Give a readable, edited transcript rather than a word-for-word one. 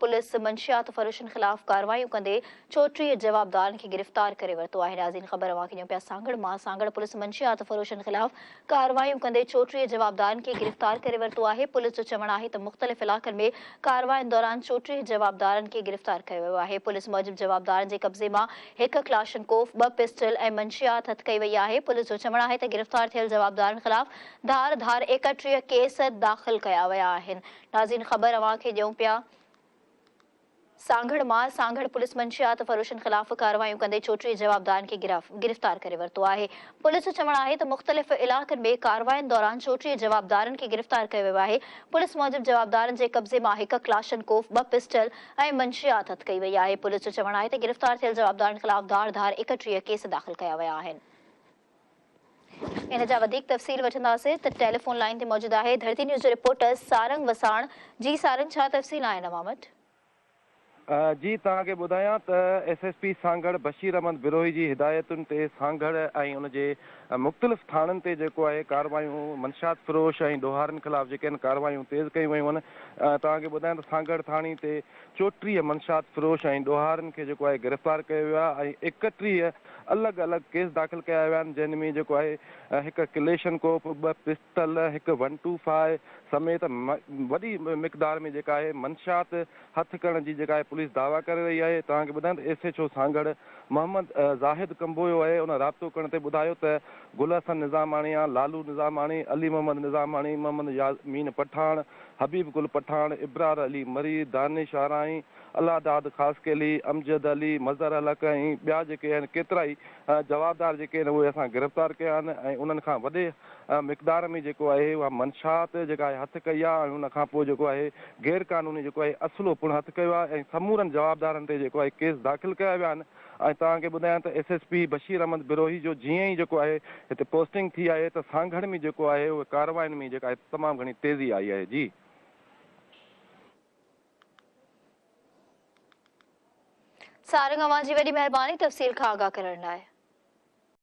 Police منشيات فروشن خلاف ڪارروايون ڪندي 34 جوابدارن کي گرفتار ڪري ورتو آهي. ناظرين خبر اوهان کي ڏيون پيا سانگهڙ مان سانگهڙ پوليس منشيات فروشن خلاف ڪارروايون ڪندي 34 جوابدارن کي گرفتار ڪري ورتو آهي. پوليس جو چوڻ آهي ته مختلف علائقن ۾ ڪاررواين دوران 34 جوابدارن کي گرفتار ڪيو ويو آهي. پوليس موجب جوابدارن جي قبضي مان هڪ ڪلاشنڪوف، ٻه پسٽل ۽ منشيات هٿ ڪئي وئي آهي. پوليس جو چوڻ آهي ته گرفتار ٿيل جوابدارن خلاف ڌار ڌار 31 ڪيس داخل ڪيا ويا آهن. ناظرين خبر اوهان کي ڏيون پيا سانگهڙ مان سانگهڙ پوليس منشيات فروشن خلاف ڪارروايون ڪندي 34 جوابدارن کي گرفتار ڪري ورتو آهي. پوليس جو چوڻ آهي ته مختلف علائقن ۾ ڪاررواين دوران 34 جوابدارن کي گرفتار ڪيو ويو آهي. پوليس موجب جوابدارن جي قبضي مان هڪ ڪلاشنڪوف، ٻه پسٽل ۽ منشيات هٿ ڪئي وئي آهي. پوليس جو چوڻ آهي ته گرفتار ٿيل جوابدارن خلاف ڌار ڌار 31 ڪيس داخل ڪيا ويا آهن. ان جا وڌيڪ تفصيل وٺنداسين ته ٽيليفون لائين تي موجود آهي ڌرتي نيوز جو رپورٽر سارنگ وساڻ جي سارنگ ڇا تفصيل آهن اوهان وٽ. جي توهان کي ٻڌايان ته S S P Sanghar Bashir Ahmed Brohi جي هدايتن تي سانگهڙ ۽ ان جي مختلف ٿاڻن تي جيڪو آهي ڪارروايون منشيات فروش ۽ ڏوهارين خلاف جيڪي آهن ڪارروايون تيز ڪيون ويون آهن توهان کي ٻڌايان ته سانگهڙ ٿاڻي تي 34 منشيات فروش ۽ ڏوهارين کي جيڪو آهي گرفتار ڪيو ويو آهي ۽ 31 الڳ الڳ ڪيس داخل ڪيا ويا آهن جنهن ۾ جيڪو آهي هڪ ڪليشن ڪوپ، ٻه پستل، هڪ ون ٽو فائيو سميت وڏي مقدار ۾ جيڪا آهي منشيات هٿ ڪرڻ جي جيڪا آهي پوليس دعويٰ ڪري رهي آهي توهان کي ٻڌايان ته S H O Sanghar Muhammad Zahid Kamboyo آهي ان رابطو ڪرڻ تي ٻڌايو ته گل حسن نظاماڻي، لالو نظاماڻي، علي محمد نظاماڻي، محمد يامين پٺاڻ، حبيب گل پٺاڻ، ابرار علي مري، دانش آرائين، الله داد خاصخيلي، امجد علي، مظهر الحق ۽ ٻيا جيڪي آهن ڪيترائي جوابدار جيڪي آهن اهي اسان گرفتار ڪيا آهن ۽ انهن کان وڏي مقدار ۾ جيڪو آهي اها منشيات جيڪا آهي هٿ ڪئي آهي ۽ ان کان پوء جيڪو آهي غير قانوني جيڪو آهي اسلحو پڻ هٿ ڪيو آهي ۽ سمورن جوابدارن تي جيڪو آهي ڪيس داخل ڪيا ويا آهن ۽ توهان کي ٻڌايان ته S S P Bashir Ahmed Brohi جو جيئن ئي جيڪو آهي هتي پوسٽنگ ٿي آهي ته سانگهڙ ۾ جيڪو آهي اهي ڪاررواين ۾ جيڪا آهي تمام گهڻي تيزي آئي آهي جي. سارنگ اوهان جي وڏي مهرباني تفصيل کان آگاهه ڪرڻ لاء.